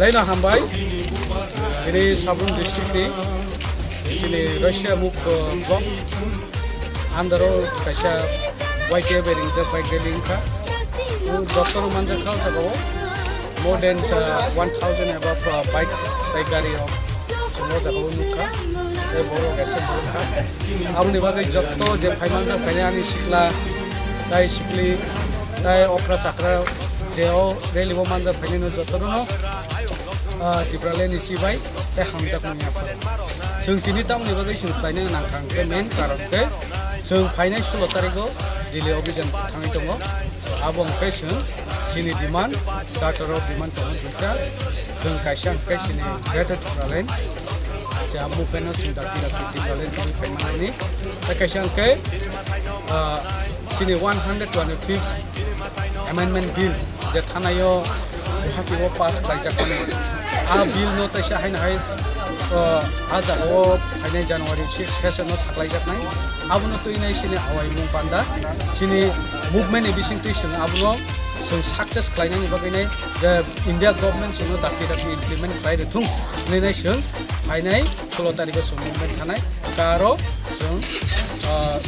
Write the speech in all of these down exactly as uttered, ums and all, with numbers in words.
Laino hambai, ini Sabun district ni, ini Russia mukh block. Andaro kaisa Y T F bai ringjak bike rally wngkha. O jotono manjak kha o jaga o. More than, uh, one thousand above, uh, bike, bike gari rok chwng o jaga o nukha. Tei borok kaisa borok kha. Aboni bagwi joto je phai manjak phainai ani sikla, tai sikli, tai okra chakra je o rally o manjak phainai no jotono no, uh, Tipraland ni chibai tei hamjakmani yapharwi. Chwng tini tamoni bagwi chwng khlaina nangkha hwnkhe main karon khe chwng phainai sulo tarigo Delhi obhijan thangwi tongo. Abo hwnkhe chwng chini demand, charter of demand tongo duita. Chwng kaisa hwnkhe chini Greater Tipraland, je amo pheno chwng dakti dakti Tipraland tongwi phaimanani. Tei kaisa hwnkhe, ah, chini one hundred twenty-fifth Amendment Bill je thanaio Guwahati o pass khlaijakmani. A bill no teisa haino hai, o, a jaga o phainai January six session o saklaijaknai. Abono twi nai chini awai mung panda. Chini movement ni bising twi chwng abono chwng success khlainani bagwi nai je India government chwngno dakti dakti implement khlai rwthung hinwi nai chwng phainai. Solo tarikh o chwng movement thanai, ta aro chwng, ah,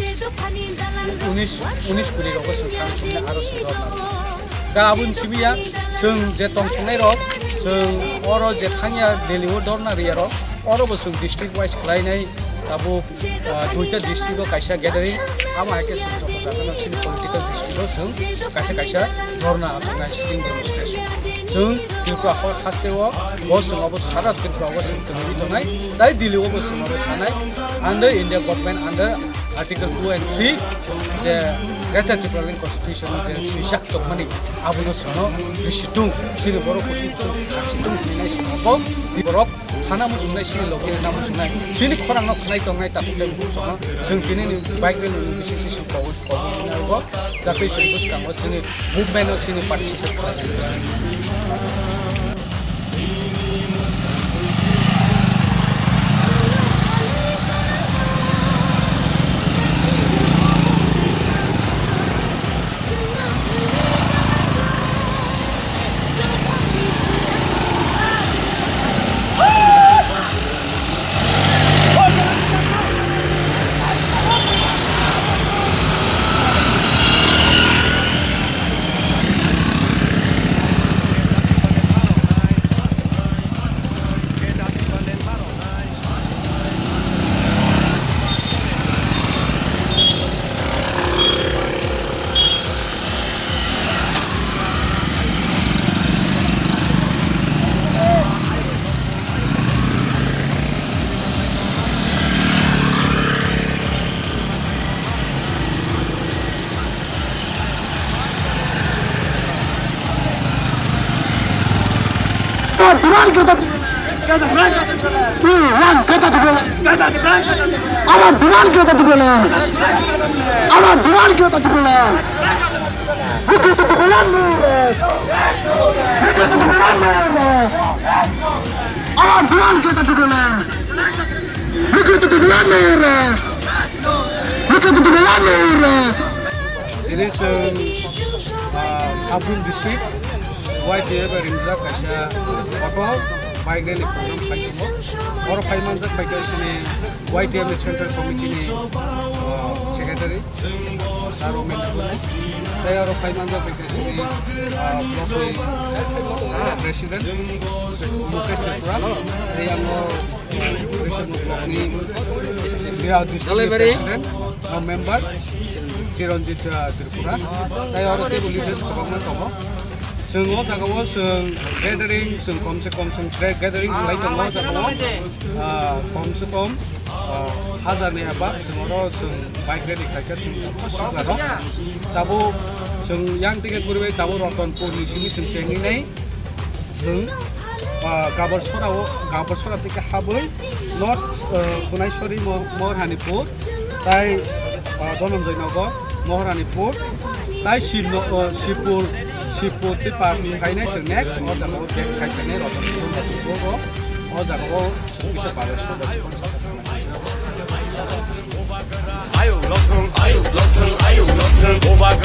unis, unis kuri rogo chwng thang chwngno aro chwng rok nang. Da aboni simi ya chwng je tong thungnai rok, chwng oro je thangya Delhi o dorna riya rok, oro bo chwng district wise khlainai tabuk, ah, duita district o kaisa gathering, amo hai khe chwng joto jaga no chini political district o chwng kaisa kaisa dorna tongnai sitting demonstration. Chwng Tripura hor haste o, bo chwng obo sara Tripura o chwng tongwi tongnai, tai Delhi o bo chwng obo sanai, under India government, under Article two and three, je Greater Tipraland Constitution o je swijak tongmani, abono chwngno bisi tung, chini borok kuching tung, khasi tung hinwi chwng obo borok thana muchungnai, chini logi rwna muchungnai, chini khorang no khwnai tongnai, tabuk tei bukhuk tongo, chwng tini ni bike rally ni bising twi chwng kobor kobor hwnwi abo. Jatwi chwng bwskango chini movement o chini participate khlainai. Duran keta. Duran keta dibele. Ama duran keta dibele. Ama duran keta dibele. Bukit itu bulan ni. Bukit itu bulan ni. Ama duran keta dibele. Bukit itu bulan ni. Bukit itu bulan ni. Ini seng, ah, Sabun district. Y T F bai ringjak kaisa auto bike rally program khai tongo. Oro phai manjak bai khe chini Y T F ni Central Committee ni, ah, Secretary, Sir Romen Debbarma. Tei oro phai manjak bai khe chini, ah, block ni, ah, President Mukesh Tripura. Tei ang o President block ni, ah, District President, ah, member Chiranjit, ah, Tripura. Tei oro teibo leaders kwbangma tongo. Chwng o jaga o chwng gathering, chwng kom se kom chwng ga- gathering khlai tongo o jaga o, ah, kom se kom, ah, hazar ni aba chwng oro chwng bike rally khlai khe chwng sukla rok. Tabuk chwng yang tike kwrwi tabuk Ratanpur ni simi chwng chengwi nai chwng, ah, Gaborsora o, Gaborsora tike habwi North, ah, Khunaisori Mo-, Moharani Pur. Tai, ah, Dhananjay Nagar, Maharani Pur, tai Shivno-, ah, Shivpur, Shivpur tei par khainai chwng next, o jaga o gate khai khainai Ratanpur, Ratanpur o, o jaga o kisa baba. Ayuk lokthung, ayuk lokthung, ayuk lokthung, Bubagra